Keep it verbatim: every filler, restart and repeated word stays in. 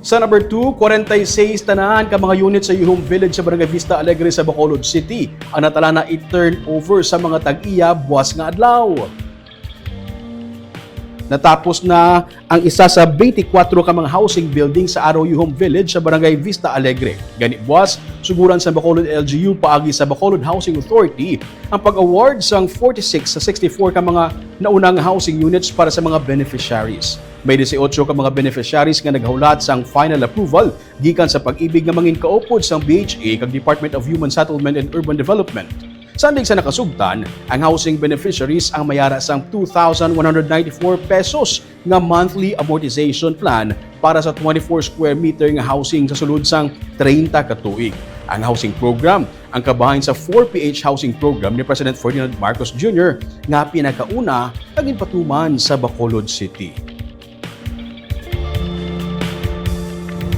Sa number two, kwarenta y seis tanan ka mga unit sa Yuhom Village sa Barangay Vista Alegre sa Bacolod City ang natala na i-turnover sa mga tag-iya buwas nga adlaw. Natapos na ang isa sa twenty-four ka mga housing building sa Araw Yuhom Village sa Barangay Vista Alegre. Gani buwas, suguran sa Bacolod L G U paagi sa Bacolod Housing Authority ang pag-award sang forty-six sa sixty-four ka mga naunang housing units para sa mga beneficiaries. May dieciocho ka mga beneficiaries nga naghulat sang final approval gikan sa Pag-ibig nga mangin kaupod sang B H A kag Department of Human Settlement and Urban Development. Sandig sa nakasugtan, ang housing beneficiaries ang mayara sang two thousand one hundred ninety-four pesos nga monthly amortization plan para sa twenty-four square meter nga housing sa sulod sang treinta ka tuig. Ang housing program ang kabahin sa four P H housing program ni President Ferdinand Marcos Junior nga pinakauna nga ginpatuman sa Bacolod City.